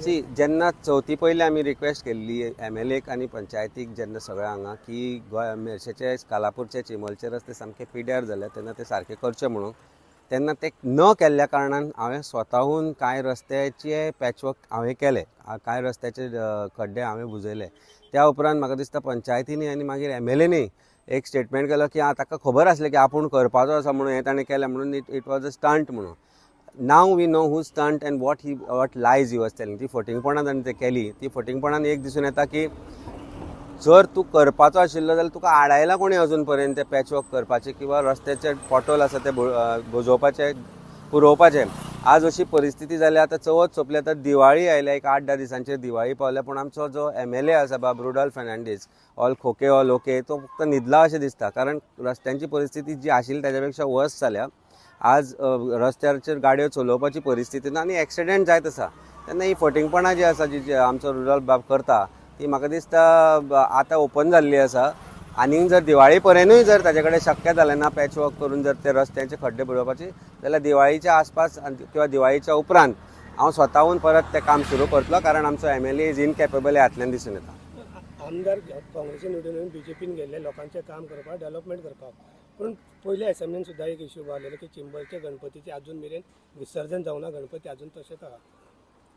C, जेन्ना चवथी पयलीं आमी रिक्वेस्ट केल्ली एमएलएक आनी पंचायतीक जेन्ना सगळ्या हांगा की गोंय मेरशेचे, कालापूरचे, चिंबलचे रस्ते सामके पिड्यार जाले तेन्ना ते सारके करचे म्हणून, तेन्ना ते न केल्ल्या कारणान हांवें स्वताहून कांय रस्त्याचे पॅचवर्क हांवें केले, कांय रस्त्याचे खड्डे हांवें बुजयले. त्या उपरांत म्हाका दिसता पंचायतींनी आनी मागीर एमएलएनी एक स्टेटमेंट केलो की ताका खबर आसलें की आपूण करपाचो आसा म्हणून हें ताणें केलें म्हणून it was a stunt म्हणून. Now we know who stunt and what lies he was telling. ती फटींगपणां ताणें ते केली, ती फटींगपणान एक दिसून येता की जर तूं करपाचो आशिल्लो जाल्यार तुका आडायला कोणी अजून पर्यंत ते पॅचवर्क करपाचें किंवा रस्त्याचे पोटोल आसा ते बुजोवपाचें, पुरोवपाचें. आज अशी परिस्थिती जाल्या, आतां चवथ सोंपली, आतां दिवाळी आयल्या, एक 8-10 दिसांचेर दिवाळी पावल्या, पूण आमचो जो एमएलए आसा बाब रुडॉल्फ फेर्नांडीस, ऑल खोके ऑल ओके, तो फक्त न्हिदला अशें दिसता. कारण रस्त्यांची परिस्थिती जी आशिल्ली ताज्या पेक्षा वर्स जाल्या. आज रस्त्याचेर गाडयो चलोवपाची परिस्थिती ना आनी एक्सिडेंट जायत आसा. तेन्ना ही फटींगपणां जी आसा जी आमचो रुडॉल्फ बाब करता ती म्हाका दिसता आतां ओपन जाल्ली आसा. आनीक जर दिवाळी पर्यंतूय जर ताजे कडेन शक्य जालें ना पॅचवर्क करून जर ते रस्त्यांचे खड्डे बुडोवपाचे जाल्यार दिवाळीच्या आसपास किंवा दिवाळीच्या उपरांत हांव स्वताहून परत तें काम सुरू करतलो, कारण आमचो एमएलए is incapable हातल्यान दिसून येता. आमदार काँग्रेसीन निवडून बीजेपीन गेल्ले लोकांचें काम करपाक, डेव्हलपमेंट करपाक, पूण पयल्या असेंब्लीन सुद्दां एक इश्यू आसलेलो की चिंबलचे गणपतीचे अजून मेरेन विसर्जन जावना, गणपती अजून तशेंच आहा.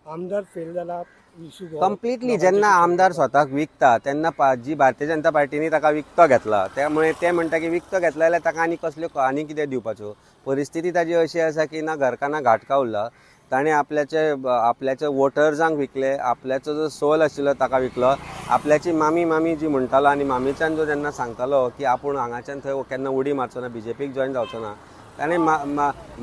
आमदार फेल जाला इश्यू कंप्लिटली. जेन्ना आमदार स्वताक विकता तेन्ना जी भारतीय जनता पार्टीनी ताका विकतो घेतला, त्यामुळे ते म्हणटा की विकतो घेतला जाल्यार ताका आनी कसल्यो आनी कितें दिवपाच्यो. परिस्थिती ताजी अशी आसा की ना घरकां ना घाटका उरला. ताणें आपल्याचे वोटर्सांक विकले, आपल्याचो जो सोल आशिल्लो ताका विकलो, आपल्याची मामी मामी जी म्हणटालो आनी मामीच्यान जो जेन्ना सांगतालो की आपूण हांगाच्यान थंय केन्ना उडी मारचो ना, बीजेपीक जॉयन जावचो ना, ताणें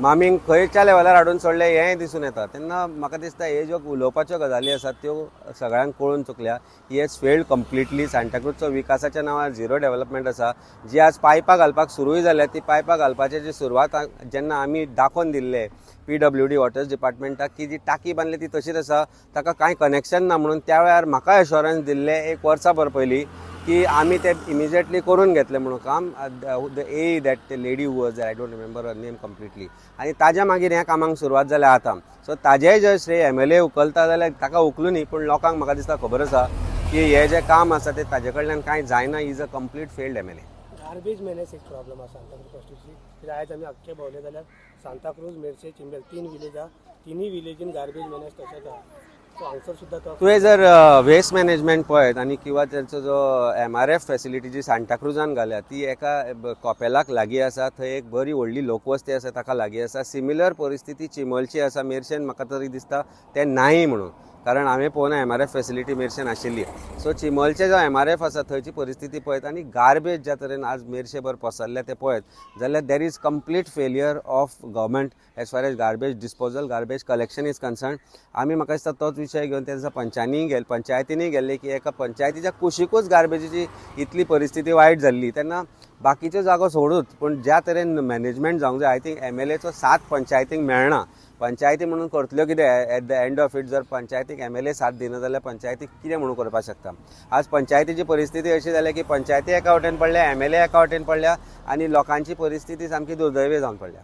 मामींक खंयच्या लेवलार हाडून सोडलें हेंय दिसून येता. तेन्ना म्हाका दिसता हे ज्यो उलोवपाच्यो गजाली आसात त्यो सगळ्यांक कळून चुकल्या. He has failed completely. सांताक्रूजचो विकासाच्या नांवार झिरो डेव्हलपमेंट आसा. जी आज पायपां घालपाक सुरूय जाल्या ती पायपां घालपाची जी सुरवात जेन्ना आमी दाखोवन दिल्ले पीडब्ल्यूडी वॉटर्स डिपार्टमेंटाक की जी टाकी बांदली ती तशीच आसा, ताका कांय कनेक्शन ना म्हणून त्या वेळार म्हाका एश्योरन्स दिल्लें एक वर्सा भर पयलीं की आमी ते इमिजिएटली करून घेतले म्हणून काम. The a that lady who was, I don't remember her name completely, आनी ताज्या मागीर ह्या कामाक सुरवात जाल्या आतां. सो ताजेय जर श्रेय एमएलए उखलता जाल्यार ताका उखलूं न्ही, पूण लोकांक म्हाका दिसता खबर आसा की हे जें काम आसा तें ताजे कडल्यान कांय जायना. Is a complete failed MLA. Garbage menace एक प्रॉब्लम आसा सांताक्रूज कॉन्स्टिट्युन्सी. कित्याक आयज आमी अख्खे भोंवले जाल्यार सांताक्रूज, मेरशे, चिंबल 3 विलेज आहा, तिनूय विलेजीन गार्बेज मेनेस तशेंच आहा. सो हांगसर सुद्दां तो तुवें जर वेस्ट मॅनेजमेंट पळयत आनी किंवा तेंचो जो एमआरएफ फॅसिलिटी जी सांताक्रुजान घाल्या ती एका कॉपेलाक लागीं आसा, थंय एक बरी व्हडली लोकवस्ती आसा ताका लागीं आसा. सिमिलर परिस्थिती चिंबलची आसा, मेरशेन म्हाका तरी दिसता तें नाही म्हणून, कारण हांवें पळोवना एमआरएफ फॅसिलिटी मेरशेन आशिल्ली. सो चिंबलचे जो एमआरएफ आसा थंयची परिस्थिती पळयत आनी गार्बेज ज्या तरेन आज मेरशेभर पसरल्या तें पळयत जाल्यार there is complete failure of government as far as garbage disposal, garbage collection is concern. आमी म्हाका दिसता तोच विशय घेवन त्या दिसा पंचायतींनी गेल्ले की एका पंचायतीच्या कुशिकूच गार्बेजीची इतली परिस्थिती वायट जाल्ली तेन्ना बाकीच्यो जागो सोडूच, पूण ज्या तरेन मॅनेजमेंट जावंक जाय I think एमएलएचो साथ पंचायतींक मेळना. पंचायती म्हणून करतल्यो कितें at the end of it, जर पंचायतीक एमएलए साथ दिना जाल्यार पंचायतीक कितें म्हणून करपाक शकता. आज पंचायतीची परिस्थिती अशी जाल्या की पंचायती एका वटेन पडल्या, एमएलए एका वटेन पडल्या आनी लोकांची परिस्थिती सामकी दुर्दैवी जावन पडल्या.